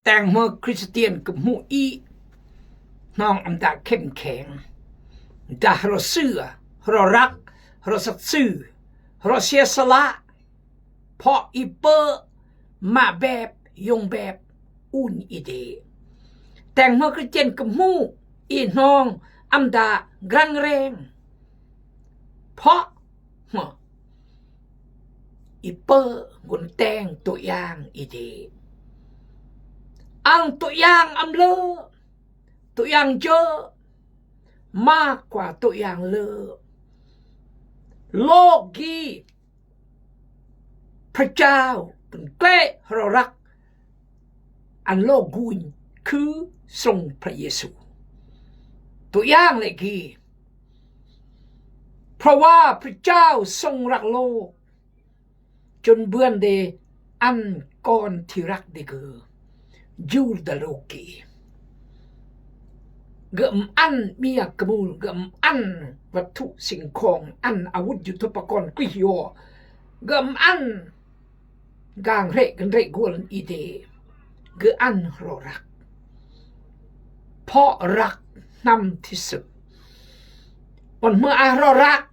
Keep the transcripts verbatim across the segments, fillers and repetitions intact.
Teng mø Christian kemhu i, hnong am da kemkeng, da hro sü, hro rak, hro sat sü, hro sia sala, pok i pø, ma beb, yong beb, un i de. Teng mø Christian kemhu i, hnong am da grang reng, pok mø i pø, gun teng tu yang i de. Ang tu yang am lơ, tu yang jơ, ma kwa tu yang lơ. Lok gi Pha Jao, gun kle hro rak, an lo gun khư song Pha Yêsu. Tu yang le gi. Pha wa Pha Jao song rak lok. Chun bươn de ăn kon thi rak de gơ. Jur da lok ki. Gơm ăn mia kemul, gơm ăn vật thụ sinh khong, ăn awut ju thupa kon kih yo. Gơm ăn gang re gen re gual i de. Gơm ăn hro rak. Pok rak hnam thi sü. Mon hmâo a hro rak,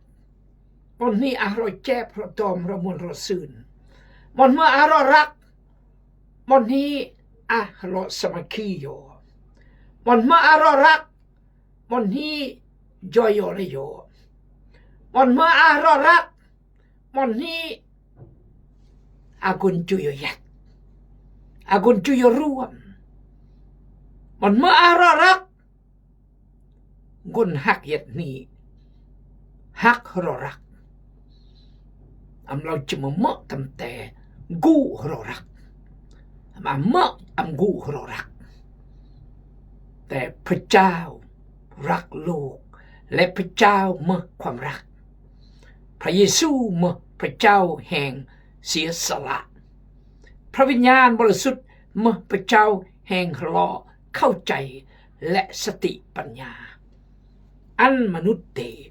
mon hni a hro chep, hro dom, hro muôn, hro sưn. Mon hmâo a hro rak, mon hni a hro samakhi yo. Mon hmâo a hro rak, mon hni jo yo le yo. Mon hmâo a hro rak, mon hni a gun ju yo yet, a gun ju yo ruam. Mon hmâo a hro rak, gun hak yet hni, hak hro rak. Am lau chim mơ tam te gu hro rak. Am mơ am gu hro rak. Te Pha Jao rak lok, le Pha Jao mơ khwam rak. Pha Yêsu mơ Pha Jao heng sia sala. Pha Vinyan Bơlsut mơ Pha Jao heng hlo khâu chai le sati panya. Ăn mă nut te.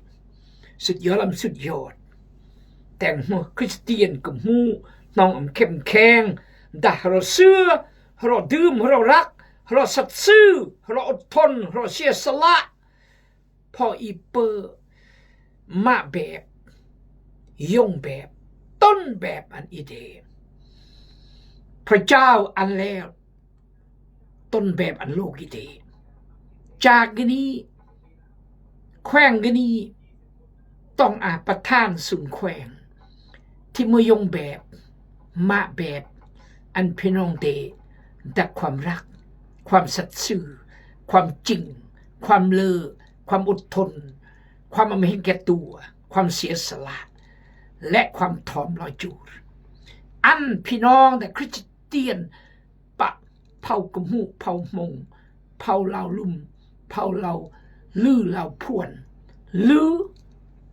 Sut yo lam sut yo. Teng mơ Christian kemhu, hnong am khem kheng, dah hro sưa, hro dum, hro rak, hro sat sư, hro ot thon, hro sia sala. Pho i pơ, mă bep, yong bep, ton bep ăn i de. Pha Jao ăn leo, ton bep ăn lok i de. Cha gini, khweng gini, tong a patan sun khweng. Thi mơ yong bep, mă bep, ăn phi nong de, dak khwam rak, khwam sat sư, khwam ching, khwam lơ, khwam ot thon, khwam am heng ketua, khwam sia sala, le khwam thom lo jur. Ăn phi nong de Christian, pă, phao kơmu, phao mong, phao lao lum, phao lao lư lao phuan, lư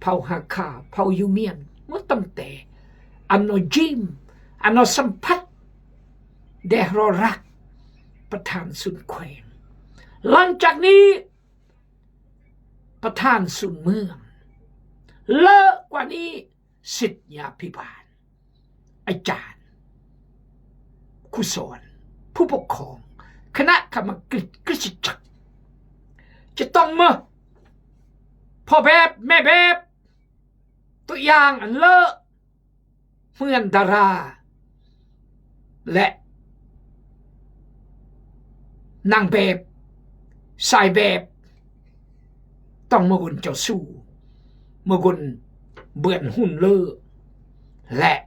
phao ha kha, phao yu mian, mơ tam te. Ăn no jim, ăn no sampat, de hro rak, patan sun khweng. Lăng chak ni, patan sun mương. Lơ kwa ni, sit nhà phi ban. Ajan. Khu son. Phu pok khong. Khana kama kri-, Krist chak. Chi tong mơ. Pho bep, me bep. Tu yang ăn lơ. Mưn dara. Le. Nang bep, sai bep, tong mơgun chao su, mơgun bươn hun lơ, le,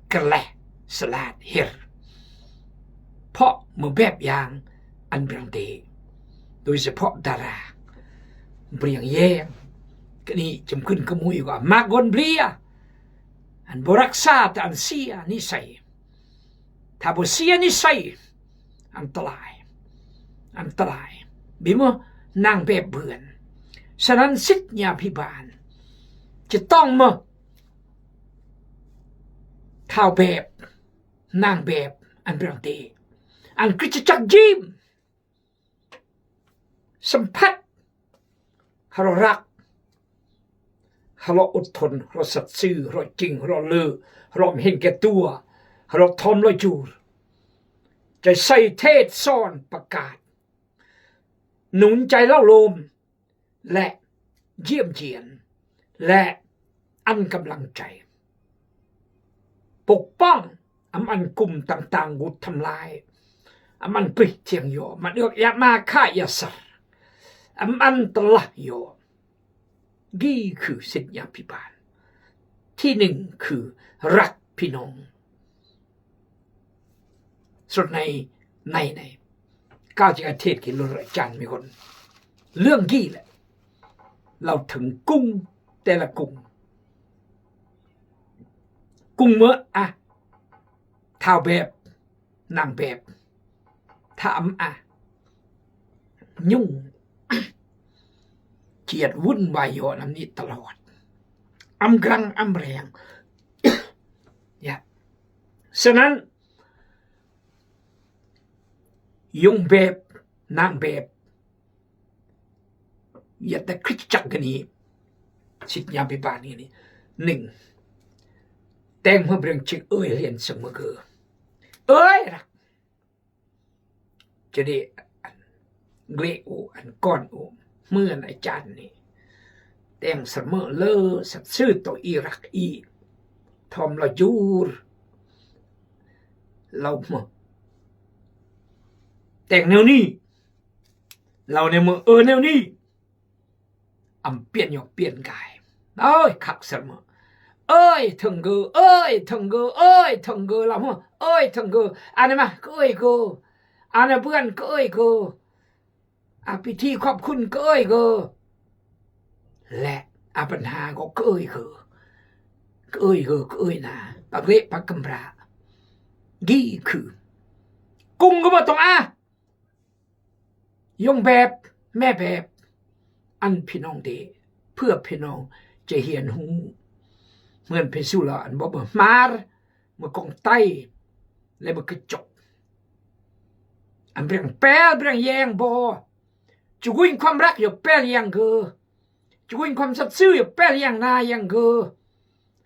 kơ le, salat hir. Pho mơ bep yang, ăn brang de. Doi se pho dara. Briang yeng. Kani chim kun kơ mui gua. Mak gon blia. Ăn borak sa ta ăn sia ni sai. Tha bo sia ni sai. Ăn tlai. Ăn tlai. Bi mơ nang bep bươn. Sanan sit nhà phi ban. Chi tong mơ. Thao bep. Nang bep. Ăn brang de. Ăn Krist chak jim. Sampat. Halo rak. Halo uthon, halo satsi, halo ching, halo lơ, halo mhin ketua, halo thom lo jur. จะใส่เทศน์สอนประกาศ หนุนใจเล่าโลม และเยี่ยมเยียน และอันกำลังใจ ปกป้อง อำอันกลุ่มต่างๆ กุทำลาย อำอันปริเทียงโย มันเอือกยะมาฆ่าอย่าสัตว์ อำอันตะละโย นี่คือสัญญาพิบาล ที่หนึ่งคือรักพี่น้อง สุดใน ใน ใน ก้าวจิกาเทศกิโลละจานมีคน เรื่องกี้แหละ เราถึงกุ้งแต่ละกุ้ง กุ้งเมอะอะ ท้าวแบบ นางแบบ ถามอะ ยุ่ง เจียดวุ่นวายอยู่นำนี้ตลอด อำกรังอำแรง เนี่ย ฉะนั้น ยงแบบ นางแบบ อย่าแต่คริสตจักรกันนี้ สิทธิ์ยามพิบาลนี่นี่ หนึ่ง แต่งเพื่อเบรงจึกเอ้ยเรียนเสมอเกอ เอ้ยรัก จะได้อันเกละอุ อันก้อนอุ เหมือนอาจารย์นี่ แต่งเสมอเลอสัตว์ซื่อต่ออีรักอี ทอมละยูร เราเมื่อ แต่งแนวนี้ เราในเมื่อเออแนวนี้ อำเปลี่ยนยอมเปลี่ยนกาย เอ้ย คักเสมอ เอ้ย เถิงเกอ เอ้ย เถิงเกอ เอ้ย เถิงเกอ เราเมื่อ เอ้ย เถิงเกอ อันนี้มา ก็เอ้ยเกอ อันนี้เพื่อน ก็เอ้ยเกอ อ่ะ พิธีขอบคุณ ก็เอ้ยเกอ และ อ่ะ ปัญหาก็ ก็เอ้ยเกอ ก็เอ้ยเกอ ก็เอ้ยนา ปากเละปากกำพร้า นี่คือ กุ้งก็บ่ต้องอ่ะ ยงแบบ แม่แบบ อันพี่น้องเด เพื่อพี่น้องจะเฮียนฮู้ เหมือนเพซูลาอันบอกเมื่อมาร เมื่อกองไต และเมื่อกระจก อันเปรียงแปลเปรียงแยงบ่ จุกุยความรักอย่าแปลอย่างเกอ จุกุยความสัตย์ซื่ออย่าแปลอย่างนาอย่างเกอ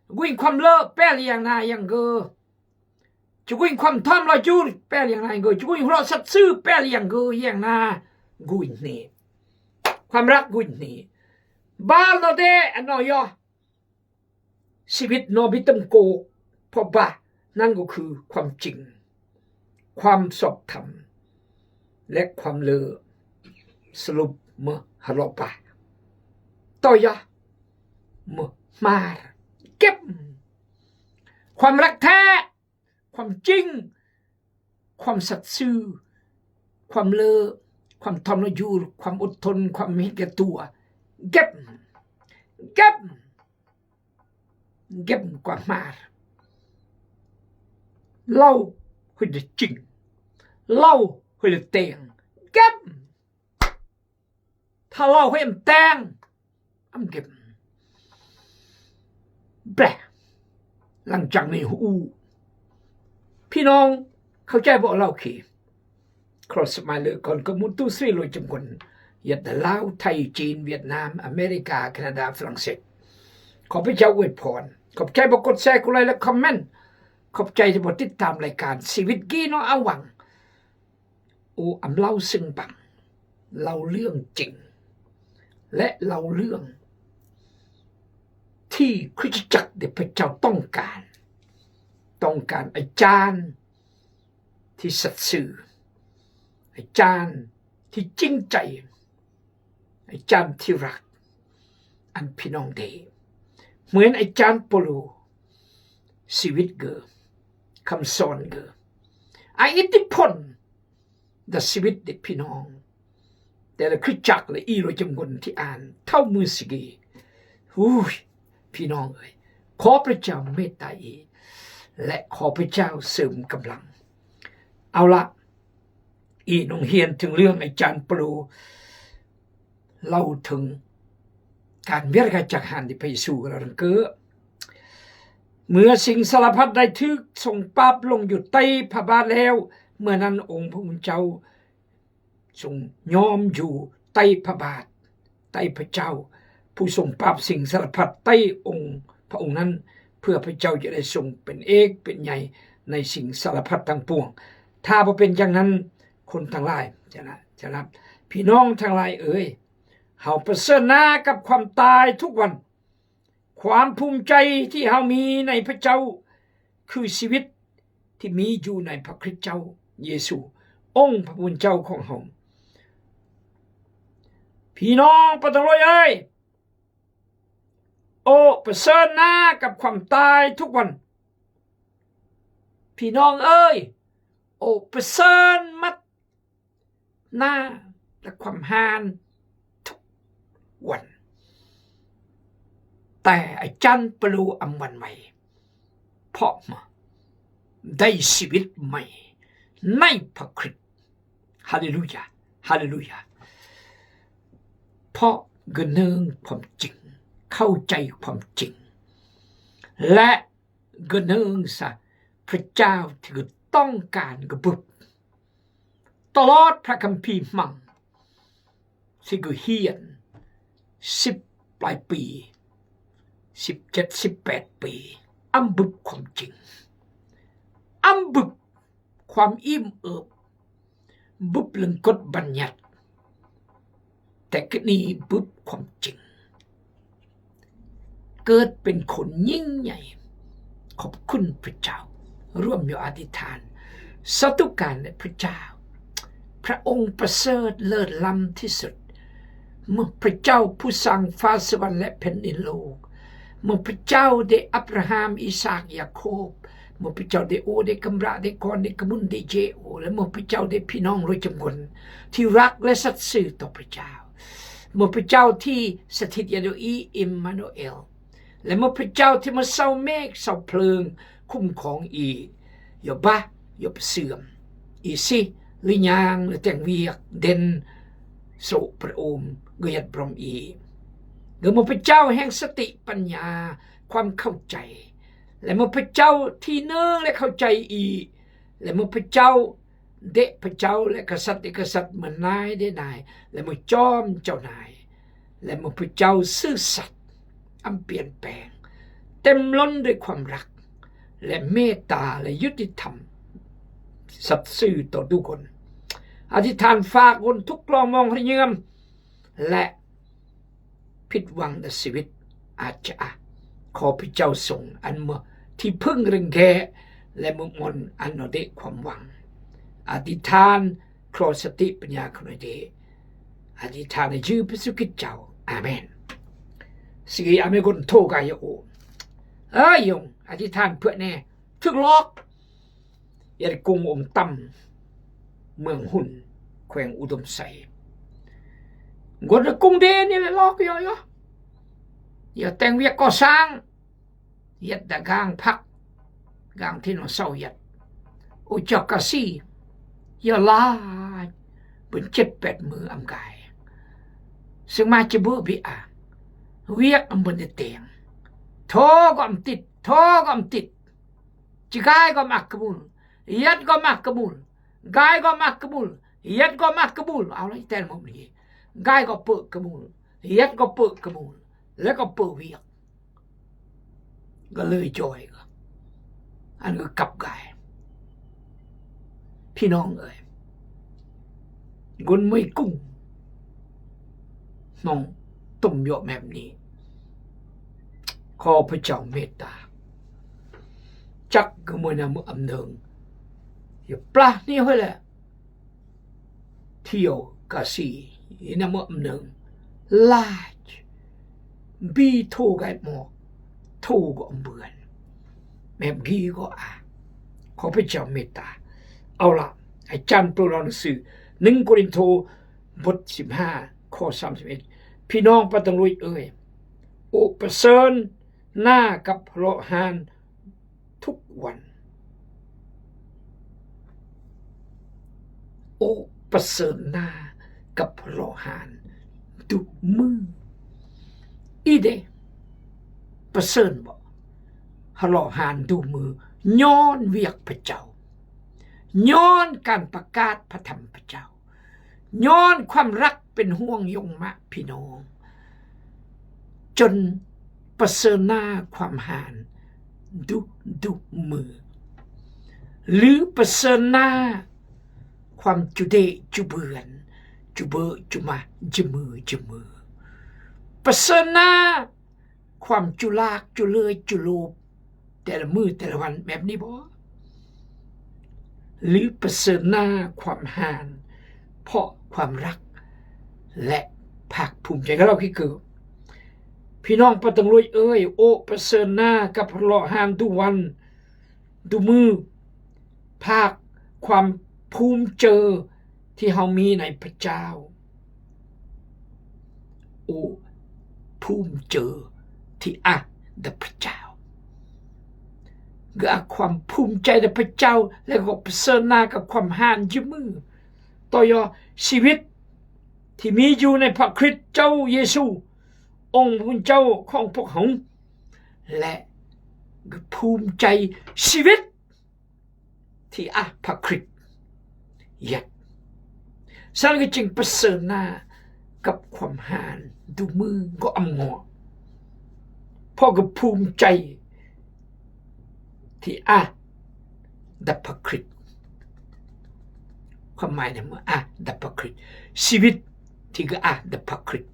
จุกุยความเลอะแปลอย่างนาอย่างเกอ จุกุยความทอมลอยจูแปลอย่างนาอย่างเกอ จุกุยหัวเราะสัตย์ซื่อแปลอย่างเกออย่างนา กุยนี่ ความรักกุยนี่ บ้านเราเด้อันนอยอ ชีวิตนอบิตมโก เพราะว่านั่นก็คือความจริง ความชอบธรรม และความเลอ สรุปเมื่อฮาเลาะปะ ต่อยะ เมื่อมาร เก็บ ความรักแท้ ความจริง ความสัตย์ซื่อ ความเลอ ความทอมลายูร ความอดทน ความเห็นแก่ตัว เก็บ เก็บ เก็บกว่ามาร เล่าให้ได้จริง เล่าให้ได้แตง เก็บ ถ้าเล่าให้มันแตง อำเก็บ แปล หลังจากนี้ฮู้ พี่น้องเข้าใจบ่เล่าเค ครอสมาเลอก่อนก็มุนตู้สรีโลยจำกวน เวียดนาม ลาว ไทย จีน เวียดนาม อเมริกา แคนาดา ฝรั่งเศส ขอพระเจ้าอวยพร ขอบใจบ่กดแชร์ กดไลค์ และคอมเมนต์ ขอบใจที่บ่ติดตามรายการชีวิตกี้เนาะ อาหวัง โอ้ อำเล่าซึ่งบัง เล่าเรื่องจริง และเล่าเรื่อง ที่คริสตจักรเดชพระเจ้าต้องการ ต้องการอาจารย์ที่สัตย์ซื่อ อาจารย์ที่จริงใจ อาจารย์ที่รัก อันพี่น้องเด เหมือนอาจารย์เปาโล ชีวิตเกอ คำสอนเกอ อะอิทธิพลต่อชีวิตเดพี่น้อง แต่ละคริสตจักรละอี้โลยจำกวนที่อ่านเต้ามือสิกี อุ้ย พี่น้องเอ๋ย ขอพระเจ้าเมตตาอีก และขอพระเจ้าเสริมกำลัง เอาละ อีน้องเฮียนถึงเรื่องอาจารย์เปาโล เล่าถึงก๋านเวียดกาจักหันที่พระเยซูกำลังเกิด เมื่อสิ่งสารพัดได้ถูกทรงปราบลงอยู่ใต้พระบาทแล้ว เมื่อนั้นองค์พระผู้เป็นเจ้า ทรงยอมอยู่ใต้พระบาท ใต้พระเจ้า ผู้ทรงปราบสิ่งสารพัดใต้องค์พระองค์นั้น เพื่อพระเจ้าจะได้ทรงเป็นเอกเป็นใหญ่ในสิ่งสารพัดทั้งปวง ถ้าบ่เป็นอย่างนั้น คนทั้งหลาย ฉะนั้น ฉะนั้น พี่น้องทั้งหลายเอ๋ย เฮาประเสริญนากับความตายทุกวัน ความภูมิใจที่เฮามีในพระเจ้า คือชีวิตที่มีอยู่ในพระคริสต์เจ้าเยซู องค์พระผู้เป็นเจ้าของเฮา พี่น้องปะตังโลยเอ๋ย โอ้ ประเสริญนากับความตายทุกวัน พี่น้องเอ๋ย โอ้ ประเสริญมัดนากับความหานทุกวัน แต่อาจารย์เปโลอำวันใหม่ เพราะมาได้ชีวิตใหม่ในพระคริสต์ ฮาเลลูยา ฮาเลลูยา เพราะกึ๊ดเนืองความจริง เข้าใจความจริง และกึ๊ดเนืองสะพระเจ้าที่กึ๊ดต้องการกึ๊ดบึบ ตลอดพระคัมภีร์มัง ที่กึ๊ดเฮียน สิบปลายปี สิบเจ็ด สิบแปดปี อำบึบความจริง อำบึบความอิ่มเอิบ บึบเรื่องกฎบัญญัติ แต่กึ๊ดนี่บึบความจริง เกิดเป็นคนยิ่งใหญ่ ขอบคุณพระเจ้า ร่วมอยู่อธิษฐาน สาธุการแด่พระเจ้า พระองค์ประเสริฐเลิศล้ำที่สุด เมื่อพระเจ้าผู้สร้างฟ้าสวรรค์และแผ่นดินโลก เมื่อพระเจ้าได้อับราฮัม อิสอัค ยาโคบ เมื่อพระเจ้าได้โอ ได้กำระ ได้กอน ได้กระมุน ได้เจโอ และเมื่อพระเจ้าได้พี่น้องโดยจำนวนที่รักและสัตย์ซื่อต่อพระเจ้า เมื่อพระเจ้าที่สถิตอยู่อี อิมมานูเอล และเมื่อพระเจ้าที่มาเซาเมฆเซาเพลิงคุ้มครองอี อย่าบะ อย่าไปเสื่อม อีสิ หรือยาง หรือแต่งเวียกเด่น โสพระองค์ กึ๊ดยัดพร้อมอี หรือเมื่อพระเจ้าแห่งสติปัญญา ความเข้าใจ และเมื่อพระเจ้าที่เนืองและเข้าใจอี และเมื่อพระเจ้าเดะพระเจ้า และกษัตริย์เดะกษัตริย์ เมื่อนายเดะนาย และเมื่อจอมเจ้านาย และเมื่อพระเจ้าซื่อสัตย์ อันเปลี่ยนแปลง เต็มล้นด้วยความรัก และเมตตา และยุติธรรม สัตย์ซื่อต่อทุกคน อธิษฐานฝากคนทุกข์ร้อนมองระเยื้อม และผิดหวังในชีวิต อาจจะ ขอพระเจ้าทรงอันเมื่อที่พึ่งเรื่องแก่ และเมื่อมนต์อันเอาเดะความหวัง อธิษฐานขอสติปัญญาเข้าในเดะ อธิษฐานในชื่อพระเยซูคริสต์เจ้า อาเมน สิ อาเมน คนโทรกายโอ เอ้ย ยง อธิษฐานเพื่อแน่ ถึกหลอก ยัดกุงอมต่ำ เมืองหุ่น แขวงอุดมไซ กดกุงเดนี่แหละหลอกยอยอ อย่าแต่งเวียกก่อสร้าง เฮ็ดแต่กลางผัก กลางที่นอนเศร้าเฮ็ด โอจอกกะซี่ อย่าลา เป็นเจ็ดแปดมื้ออำกาย ซึ่งมาจะเบื่อบิอ่ะ เวียกอำเบิ่นได้แต่ง โทรก็อำติด โทรก็อำติด จิกายก็มักกะมุล เฮ็ดก็มักกะมุล กายก็มักกะมุล เฮ็ดก็มักกะมุล เอาละอีแตนหมดนี่ กายก็เปิดกะมุล เฮ็ดก็เปิดกะมุล แล้วก็เปิดเวียก ก็เลยจอยก็ อันก็กลับกาย พี่น้องเอ๋ย คนเมืองกุ้ง น้องต้มยอดแบบนี้ ขอพระเจ้าเมตตา จักก็เมื่อนะเมื่ออำเนิง อย่าปลาดนี่เฮ้ยแหละ เที่ยวกะซี่ อีนะเมื่ออำเนิง ลาด บีโทรไกหมอก โทรก็อำเบือน แบบนี้ก็อ่ะ ขอพระเจ้าเมตตา เอาละ อาจารย์เปาโลหนังสือ หนึ่งโกรินโธ บทสิบห้า ข้อสามสิบเอ็ด พี่น้องปะตังลุยเอ่ย โอประเสริญนากับเลาะหานทุกวัน โอประเสริญนากับเลาะหานทุกมื้อ อีเด ประเสริญบ่ เลาะหานทุกมื้อ ย้อนเวียกพระเจ้า ย้อนการประกาศพระธรรมพระเจ้า ย้อนความรักเป็นห่วงยงมะพี่น้อง จนประเสริญนาความหานทุกทุกมื้อ หรือประเสริญนา ความจุเดะจุเบือน จุเบอะจุมะ จุมือจุมือ ประเสริฐนา ความจุลากจุเลือยจุโลบ แต่ละมื้อแต่ละวันแบบนี้บ่ หรือประเสริฐนาความห่าน เพราะความรัก และภาคภูมิใจ ก็เล่าคือ พี่น้องปะตังลุยเอ้ย โอ้ ประเสริฐนากับเลาะห่านทุกวัน ดูมือ ภาคความภูมิใจที่เฮามีในพระเจ้า โอ้ ภูมิใจที่อะดับพระเจ้า ก็ความภูมิใจในพระเจ้า แล้วก็ประเสริฐนากับความห่านอยู่มือ ต่อยอดชีวิตที่มีอยู่ในพระคริสต์เจ้าเยซู องค์พระผู้เป็นเจ้าของพวกเฮา และภูมิใจชีวิตที่อะพระคริสต์ยัด ฉะนั้นก็จึงประเสริฐนากับความห่านดูมือก็อำงอ เพราะก็ภูมิใจ ที่อะดับพระคริสต์ ความหมายเนี่ย เมื่ออะดับพระคริสต์ ชีวิตที่ก็อะดับพระคริสต์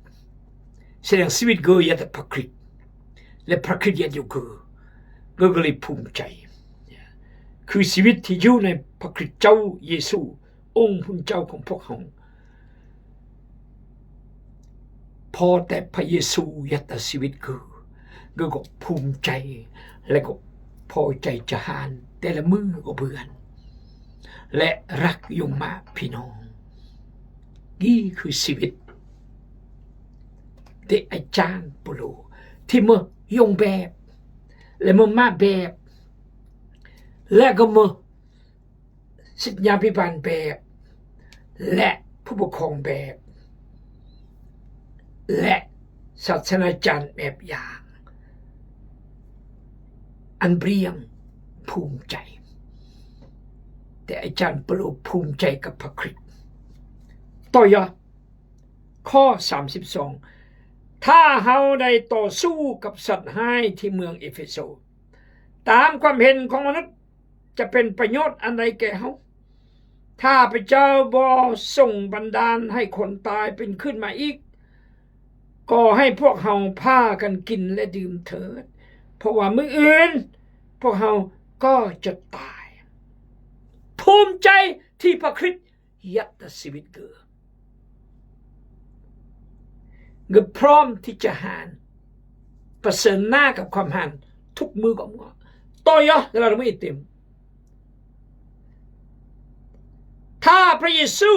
แสดงชีวิตก็ยัดดับพระคริสต์ และพระคริสต์ยัดอยู่ก็ ก็ ก็เลยภูมิใจ คือชีวิตที่อยู่ในพระคริสต์เจ้าเยซู องค์พระผู้เป็นเจ้าของพวกเฮา พอแต่พระเยซูยัดเอาชีวิตคือ ก็ ก็ภูมิใจ และก็พอใจจะห่านแต่ละมื้อก็เบือน และรักอยู่มากพี่น้อง นี่คือชีวิตที่อาจารย์เปาโล ที่มาย่องแบบ และมามาแบบ และก็มา ศิษยาภิบาลแบบ และผู้ปกครองแบบ และศาสนาจารย์แบบอย่าง อันเปรียงภูมิใจ แต่อาจารย์เปาโลภูมิใจกับพระคริสต์ ต่อยอด ข้อสามสิบสอง ถ้าเฮาได้ต่อสู้กับสัตว์ฮ้ายที่เมืองเอเฟโซ ตามความเห็นของมนุษย์ จะเป็นประโยชน์อันใดแก่เฮา ถ้าพระเจ้าบ่ทรงบันดาลให้คนตายเป็นขึ้นมาอีก ก็ให้พวกเฮาพากันกินและดื่มเถิด เพราะว่ามื้ออื่นพวกเฮาก็จะตาย ภูมิใจที่พระคริสต์ ยัดเอาชีวิตเกอ เกอพร้อมที่จะห่าน ประเสริฐนากับความห่านทุกมื้อก็ ต่อยอด เวลาเราไม่เต็ม ถ้าพระเยซู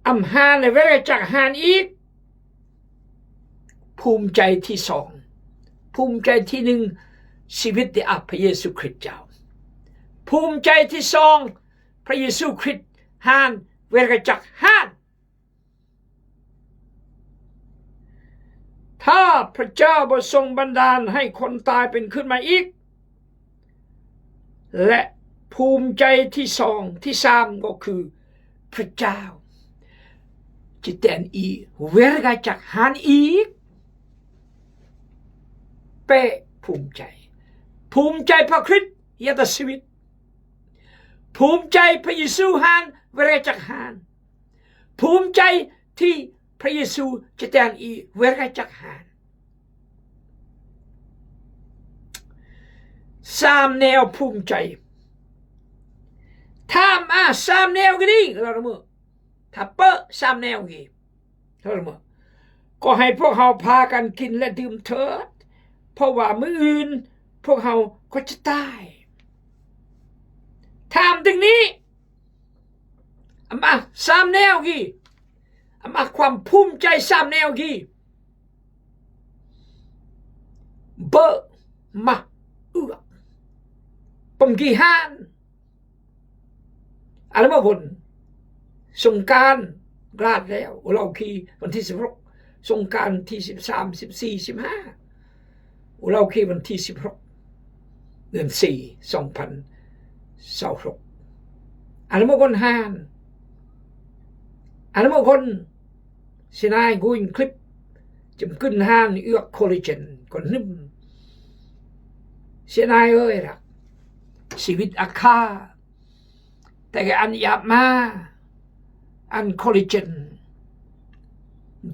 อำห่านในเวลาจักห่านอีก ภูมิใจที่สอง ภูมิใจที่หนึ่ง ชีวิตที่อะพระเยซูคริสต์เจ้า ภูมิใจที่สอง พระเยซูคริสต์ห่านเวลาจักห่าน ถ้าพระเจ้าบ่ทรงบันดาลให้คนตายเป็นขึ้นมาอีก และภูมิใจที่สอง ที่สาม ก็คือพระเจ้าจะแตนอีเวลาจักห่านอีก เป้ภูมิใจ ภูมิใจพระคริสต์ยัดเอาชีวิต ภูมิใจพระเยซูห่านเวลาจักห่าน ภูมิใจที่พระเยซูจะแตนอีเวลาจักห่าน สามแนวภูมิใจ ถ้ามาสามแนวก็ดี เราละเมอ ถ้าเปอะสามแนวก็ดี เราละเมอ ก็ให้พวกเฮาพากันกินและดื่มเถิด เพราะว่ามื้ออื่นพวกเฮาก็จะตาย ถามถึงนี้ อามาสามแนวกี่ อามาความภูมิใจสามแนวกี่ เบอะมาเอือก ปมกี่ห่าน อันนั้นมาบน สงกรานต์ลาดแล้ว อุลาคีวันที่สิบหก สงกรานต์ที่สิบสาม สิบสี่ สิบห้า อุลาคีวันที่สิบหก เดือนสี่ สองพันยี่สิบหก อันนั้นมาบนห่าน อันนั้นมาบน เสียนายกูอินคลิป จำกึ่นห่านเอือกโคลลาเจนก่อนนึ่ม เสียนายเอ้ยละ ชีวิตอาฆาต แต่อันหยาบมา อันคอลลาเจน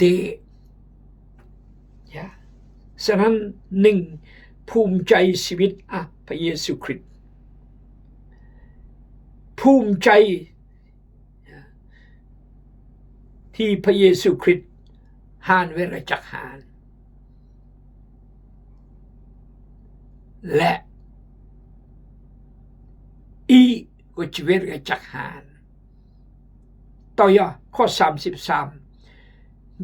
ดี ยะ ฉะนั้นนึ่งภูมิใจ๋ชีวิต อ่ะ พระเยซูคริสต์ ภูมิใจ๋ ที่พระเยซูคริสต์หานเวรจักรหาน และอิก็จะเวรจักรหาน ต่อยะ ข้อสามสิบสาม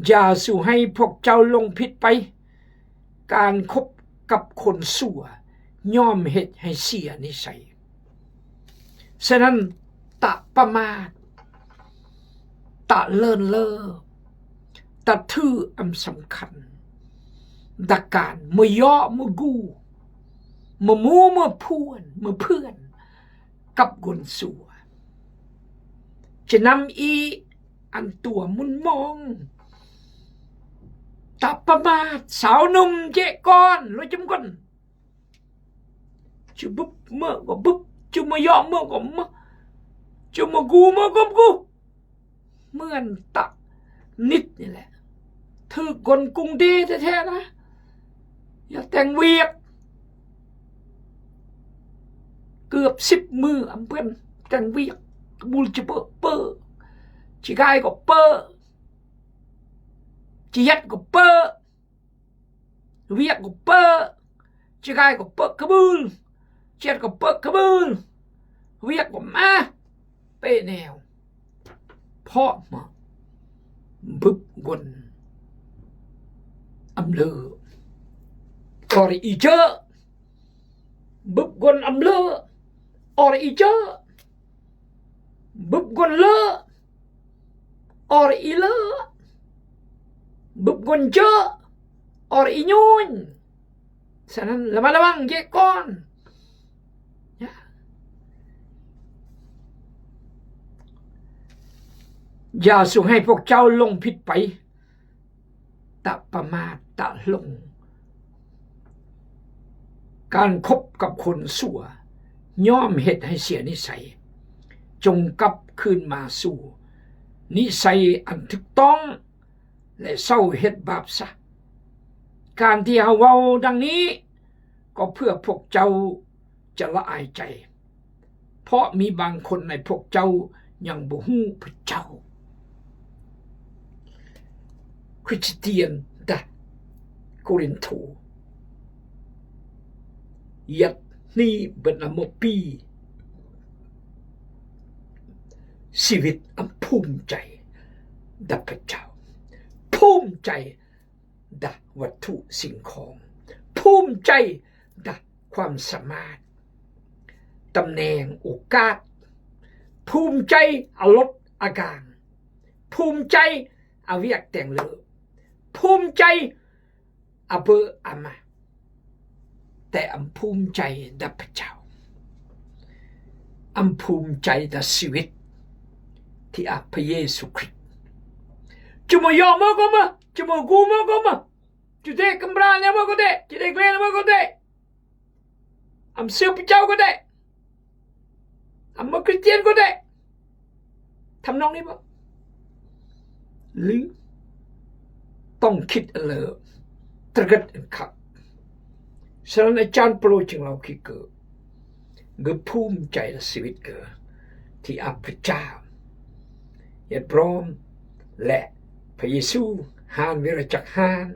อย่าสู่ให้พวกเจ้าหลงผิดไป ก๋านคบกับคนซัวย่อมเฮ็ดให้เสียนิสัย ฉะนั้น ตะประมาท ตะเลินเล่อ ตะถืออำสำคัญ ตะก๋าน มาเยาะมากู้ มามู่มาพ่วน มาเพื่อน กับคนซัว จะนำอีอันตั๋วหมุนมอง ตะประมาท สาวหนุ่มเจ๊ก่อน ลอยจำก่อน จะบึบเมื่อก็บึบ จะมาเยาะเมื่อก็มา จะมากู้เมื่อก็กู้ เหมือนตะนิดนี่แหละ ถือคนกรุงเทพฯแท้ๆ นะ อยากแต่งเวียก เกือบสิบมื้ออำเปิ้นแต่งเวียก กะบุญจะเปิ้น เปิ้น จะกายก็เปิ้น จะยัดก็เปิ้น เวียกก็เปิ้น จะกายก็เปิ้นกะบุญ จะยัดก็เปิ้นกะบุญ เวียกก็มา เปะแนว เพราะมาบึบกลอำเลิ ออเรอีเจอ บึบกลอำเลิ ออเรอีเจอ บึบกลเลิ ออเรอีเลิ บึบกลเจอ ออเรอียูน ฉะนั้น ระมัดระวังเจ๊ก่อน อย่าสู่ให้พวกเจ้าหลงผิดไป ตะประมาท ตะหลง ก๋านคบกับคนซัวย่อมเฮ็ดให้เสียนิสัย จงกลับคืนมาสู่นิสัยอันถูกต้อง และเซาเฮ็ดบาปซะ ก๋านตี้เฮาเว้าดังนี้ ก็เพื่อพวกเจ้าจะละอายใจ เพราะมีบางคนในพวกเจ้ายังบ่ฮู้พระเจ้า คริสเตียนดะโกรินโท เยียะนี่เบิดนะ หมดปี ชีวิตอันภูมิใจ๋ดะพระเจ้า ภูมิใจ๋ดะวัตถุสิ่งของ ภูมิใจ๋ดะความสามารถ ตำแหน่ง โอกาส ภูมิใจ๋อะรถอะก๋าง ภูมิใจ๋อะเวียกแต่งเลิ ภูมิใจ๋ อะเบอร์อะมา แต่อำภูมิใจ๋ดะพระเจ้า อำภูมิใจ๋ดะชีวิตตี้อะพระเยซูคริสต์ จะมาเยาะเมื่อก็มา จะมากู้เมื่อก็มา จะเตะกำราเนี่ยเมื่อก็เตะ จะเตะแกลนเมื่อก็เตะ อำเชื่อพระเจ้าก็ได้ อำมาคริสเตียนก็ได้ ทำนองนี้บ่ หรือต้องคิดอันเลอ ตระหนักอันคัก ฉะนั้นอาจารย์เปาโลจึงเล่าขี้เกอ คือภูมิใจ๋ดะชีวิตเกอ ตี้อะพระเจ้า เยียะพร้อม และพระเยซูหานเวรจักรหาน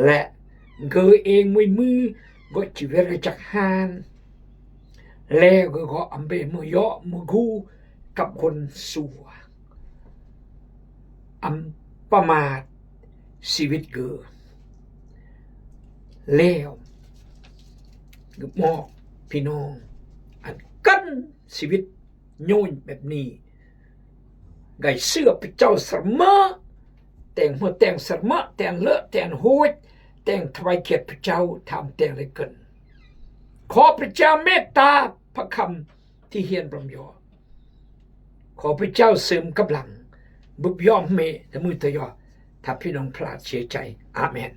และเกอเองมวยมือก็จะเวรจักรหาน แล้วก็อำเบะมาเยาะมากู้กับคนซัว อำประมาทชีวิตเกอ แล้วก็มอบพี่น้องอันกั๋นชีวิต โยนแบบนี้ ไงเชื่อพระเจ้าเสมอ แต่งหัวแต่งเสมอ แต่งเลอะแต่งโหย แต่งถวายเกียรติพระเจ้า ทำแต่งเลยเกิน ขอพระเจ้าเมตตาพระคำตี้เฮียนพร่ำเยาะ ขอพระเจ้าเสริมกำลัง บึบยอมเมตตามือตะยอ ถ้าพี่น้องพลาดเสียใจ อาเมน